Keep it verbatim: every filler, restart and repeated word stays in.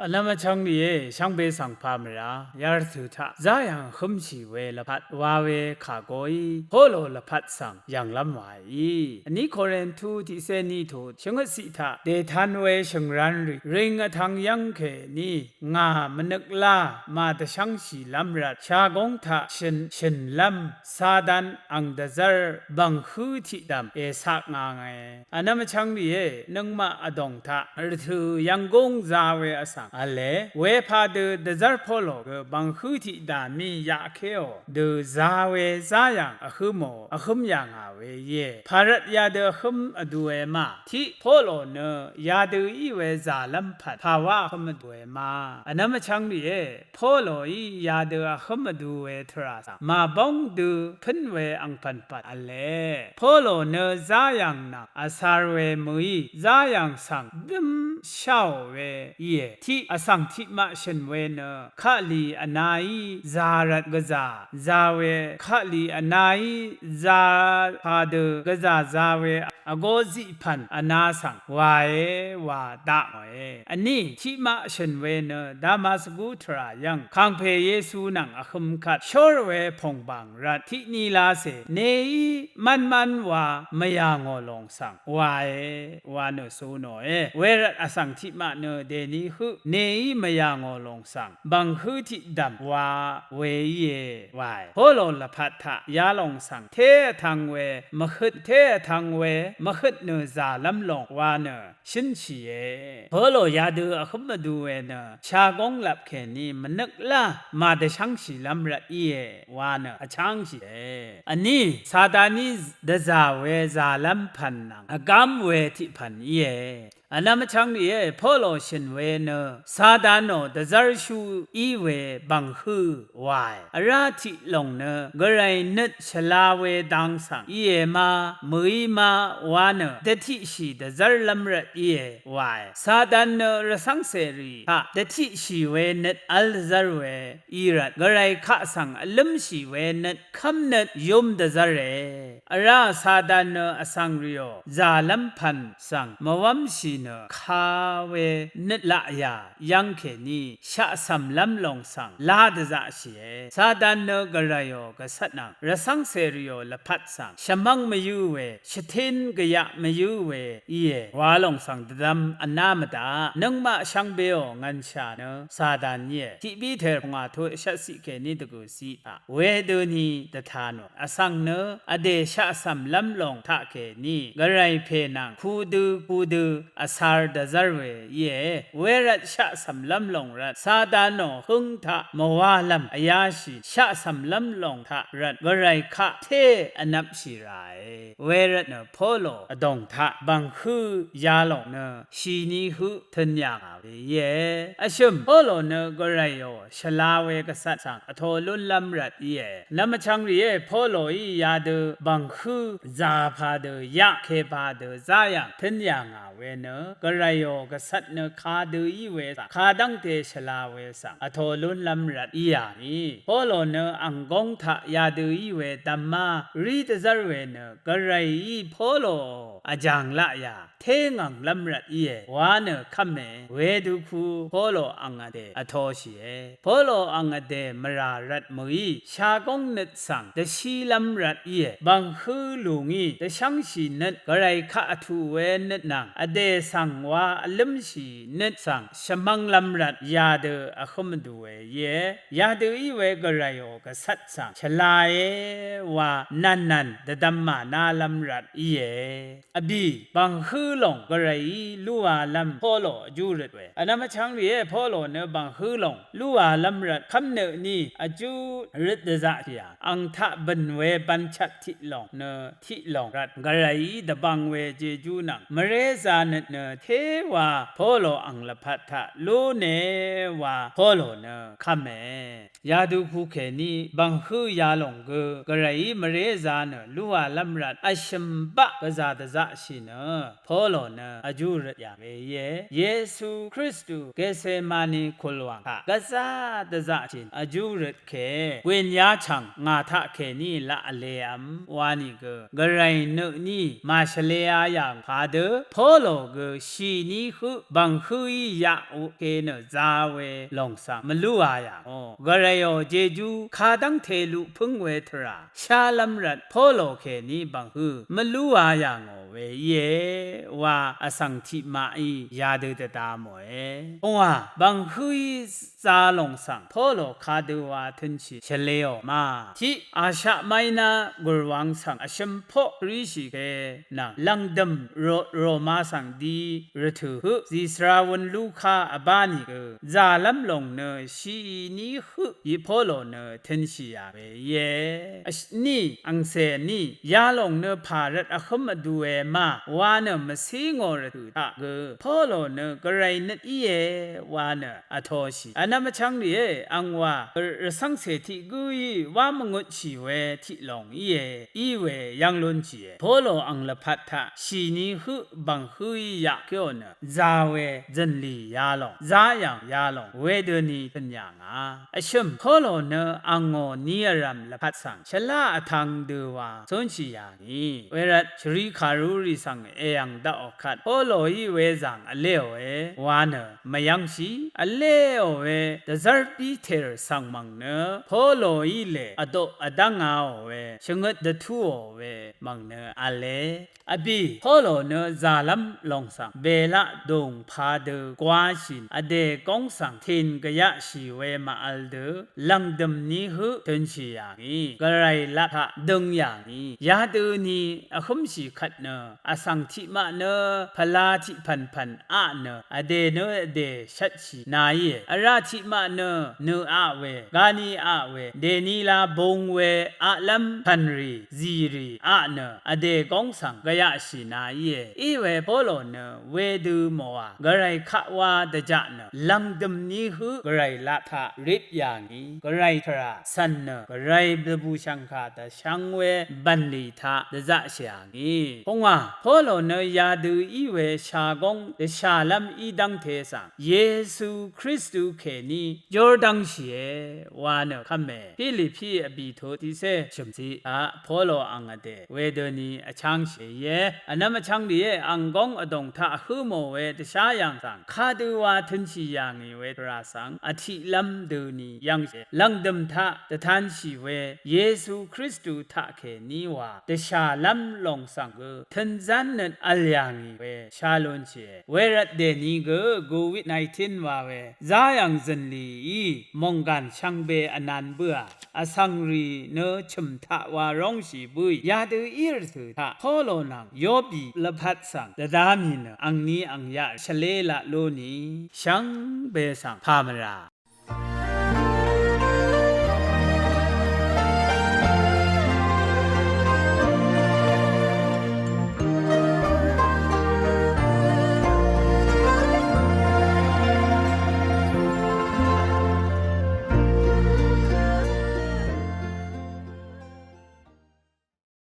Vnvm vchvng rìé, shvngbe svng pà mvrà yarvtø̀ taq záyàng vhǿmshì we lvpat wa we kà goí Polo lvpat svng yv̀nglv́m wàí. Vní Korintu tiqcé ní tut shvngøt ciq taq dètan we shø̀ngran rì ring vtvng yv́ng kèní ngà mvnøklá màdvshv́ngshìlv́m rvt shagóng taq shø̀n shø̀nlv́m Satan ang dvzv́r bv̀nghǿ tiqdv̀m ècaq ngange. Vnvm vchvng rìé, nøngmaq vdòng taq rvtø̀ yv̀nggúng za we vsvng v̄le, wepadø dvzv́r Polo gø bv̀nghǿ tiqdà mì yaqkéò dø za we záyàng vhǿmò, vhǿm yà ngà we íe. Pàrvt yadø vhǿm vdue ma. Tiq Polo nø yadø í we zàlv́m pv̀n pàwá vhǿm vdue ma. Vnvm vchvng rìé, Poloí yadø vhǿm vdu we tvrà svng màbóng dø pǿn we angpv̀npv̀n v̄le. Polo nø záyàng nvng vsar we mø̀í záyàng svng dǿm sháò we íe. Tiq vsvng tiqmaq shø̀n we nø kaqlì vnaí za rvt gvzà za we, kaqlì vnaí za padø gvzà za we vgó ziq pv̀n vna svng wàe wa daqòe. Vní tiqmaq shø̀n we nø Damasku tvrà yv́ng kàngpè Yesu nvng vhø̄m kvt shór we pòngbàng rvt tiqní lacè neí mv́nmv́n wa mvyà ngò lòng svng wàe wa nø su nòe. Wervt vsvng tiqmaq nø dèní høq neí mvyà ngò lòng svng bv̀nghǿ tiqdv̀m wa we íe wae. Polo lvpat taq yalòng svng té vtvng we mvhøt, té vtvng we mvhøt nø zàlv́m lòng wa nø shǿnshìe. Polo yadø vhǿm vdu we nø shagóng lvp kèní mvnøklá màdvshv́ngshìlv́m rvt íe wa nø vchángshìe. Vní Sataní dvzà we zàlv́m pv̀n nvng vgám we tiq pv̀n íe. Vnvm vchvng rìé, Polo shø̀n we nø Satanò dvzv́rshú í we bv̀nghǿ wae. Vrá tiq lòng nø gvray nøt shvla we dang svng íe ma, mø̀í ma wa nø dvtiqshì dvzv́rlv́m rvt íe wae. Satan nø rvcv́ngcèrì taq dvtiqshì we nøt v́l dvzv́r we í rvt gvray kaq svng vlǿmshì we nøt kv́mnøt yúm dvzv́re. Vrá Satan nø vsvng rìò zàlv́m pv̀n svng mvwv́mshì nø ka we nøt laqyà yv́ng kèní shaqcv̀mlv́m lòng svng lá dvzaqshìe. Satan nø gvrayò gvcvt nvng rvcv́ngcè rìò lvpat svng shvmv́ng mvyǿ we, shvtín gvyaq mvyǿ we íe wa lòng svng dvdvm vná mvdaq. Nøngmaq shvngbeò ngv̀nshà nø Satan íe. Tiq Piter pungà tut shvtciq kèní dvgø̀ ciq taq wedøni dvta nò. Vsvng nø vdè shaqcv̀mlv́m lòng taqkèní gvray pè nvng kudø kudø vsar dvzv́r we íe. Wervt shaqcv̀mlv́m lòng rvt Satanò hǿng taq mvwálv́m vyáshì shaqcv̀mlv́m lòng taq rvt gvray kaq té vnvpshì ràe. Wervt nø Polo vdòng taq bv̀nghǿ yalòng nø shìni høq tø̄n yà ngà we íe. Vshø̀m Polo nø gvrayò shvla we gvcvt svng vtō lúnlv́m rvt íe. Nvmvchvng rìé, Poloí yadø bv̀nghǿ zàpà dø yaqkèpà dø záyàng tǿn yà ngà we nø gvrayò gvcvt nø kadø í we svng kadv́ngte shvla we svng vtō lúnlv́m rvt í yà ngì. Polo nø anggóng taq yadø í we dv̀má rí dvzv́r we nø gvrayí Polo vjàng laqyà té ngv̀nglv́m rvt íe wa nø kv́me. Wedøku Polo ang vdè vtōshìe. Polo ang vdè mvrà rvt mø̀í shagóng nøt svng dvshílv́m rvt íe. Bv̀nghǿ lù ngí dvshv́ngshì nøt gvray kaq vtuq we nøt nvng vdè svng wa vlǿmshì nøt svng shvmv́nglv́m rvt yadø vhǿm vdùe íe. Yadø í we gvrayò gvcvt svng shvlae wa nv̀nnv̀n dvdvm mànálv́m rvt íe. Vbì bv̀nghǿ lòng gvrayí lúwālv́m Polo vjú røt we. Vnvm vchvng rìé, Polo nø bv̀nghǿ lòng lúwālv́m rvt kv́mnø tní vjú røt dvzaqshìà. Ang taq bø̀n we bvnchvt tiq lòng nø tiq lòng rvt gvrayí dvbvng we jejú nvng mvrézā nøt nø téwa Polo ang lvpat taq lúne wa Polo nø kv́me. Yadø kukèní bv̀nghǿ yalòng gø gvrayí mvrézā nø lúwālv́m rvt vshø̀m baq gvzà dvzaqshì nø Polo nø vjú røt yà we íe. Yesu Kristu Getsemani kulwàng taq gvzà dvzaqshì vjú røt ke, wìn yachv̀ng ngà taqkèní laq vlev̄m wa nìgø gvray nø tní màshvlea yà ngò padø Polo gø gø shìní høq bv̀nghǿí yaq uqe nø za we lòng svng mvlúā yà ngò. Gvrayò jejú kadv́ngte luqpǿng we tvrà shálv́m rvt Polo kèní bv̀nghǿ mvlúā yà ngò we íe wa vsvng tiqmaqí yadø dvda mòe. Pungwà bv̀nghǿí za lòng svng Polo kadøwa tø̄nshì shvleò ma. Tiq Asha Maina gùrwang svng vshøm poq kríshì ke nvng lv̀ngdø̀m Ro- Roma svng di rvtø̀ høq zìsvra wun lúká vbá nìgø zàlv́m lòng nø shìní høq í Polo nø tø̄nshì yà we íe. Vshni angcè ní yalòng nø pà rvt vhǿm vdue ma wa nø mvcí ngò rvtø̀ taq gø Polo nø gvray nøt íe wa nø vtoshì. Vnvm vchvng rìé, angwà rvcv́ngcè tiq gǿí wá mvngutshì we tiq lòng íe, í we yv́ng lúnshìe. Polo ang lvpat taq shìní høq bv̀nghǿí yaq kèò nø za we zø̀nlì yalòng, zá yv̀ng yalòng wedøni tø̀n yà ngà. Vshø̀m Polo nø angò ní vrv̀m lvpat svng shvlá vtv̄ng dø wa cúnshì yà ngì. Wervt shvri kàrurì svng èyv̀ng daqò kvt Poloí wezàng vléòe wa nø mvyv́ngshì, vléò we dvzv́r Piter svng mv̀ng nø Poloí lè vdoq vdv́ngaò we shvngøt dvtúò we mv̀ng nø v̄le. Vbì Polo nø zàlv́m lòng svng bèlaq dùng padø gwāshìn vdè góng svng tìn gvyaqshì we màvl dø lv̀ngdø̀m ní høq tø̄nshì yà ngì, gvray lat taq døng yà ngì. Yadøni vhǿmshì kvt nø vsvng tiqmaq nø pvla tiq pv̀npv̀n aq nø vdè nø vdè shvtshì na íe. Vrá tiqmaq nø nø aq we, gani aq we, dènila bung we aqlv́m pv̀nrì zìrì aq nø vdè góng svng gvyaqshì na íe. Í we Polo nø wedø mòà gvray kaq wa dvjaq nø lv̀ngdø̀m ní høq gvray lat taq rip yà ngì, gvray tvrà cv̀n nø gvray dvbùshv̀ngkà dvshvng we bv̀nlì taq dvzaqshì yà ngì. Pungwà Polo nø yadø í we shagóng dvshàlv́m í dv́ngte svng Yesu Kristu kèní Jordan shìe wa nø kv́me. Pilipi vbì to tiqcé shø̀mciq taq Polo ang vdè wedøni vchángshìe íe. Vnvm vchvng rìé, ang góng vdòng taq vhǿ mò we dvshá yv̀ng svng kadøwa tø̄nshì yà ngì we tvrà svng vtiqlv́m døni yv́ngshìe. Lv̀ngdø̀m taq dvtanshì we Yesu Kristu taqkèní wa dvshàlv́m lòng svng gø tø̄nzán nøt v̄l yà ngì we shá lúnshìe. Wervt dèni gø Covid nineteen wa we záyv̀ng zø̀nlìí mònggàn shvngbe vnan bǿà vsvng rì nø chø̀m taq wa róngshì bǿì yadø í rvtø̀ taq Polo nvng Yopi lvpat svng dvda mì nø angni angyaq shvlé laq lú ni shvngbe svng pà mvrà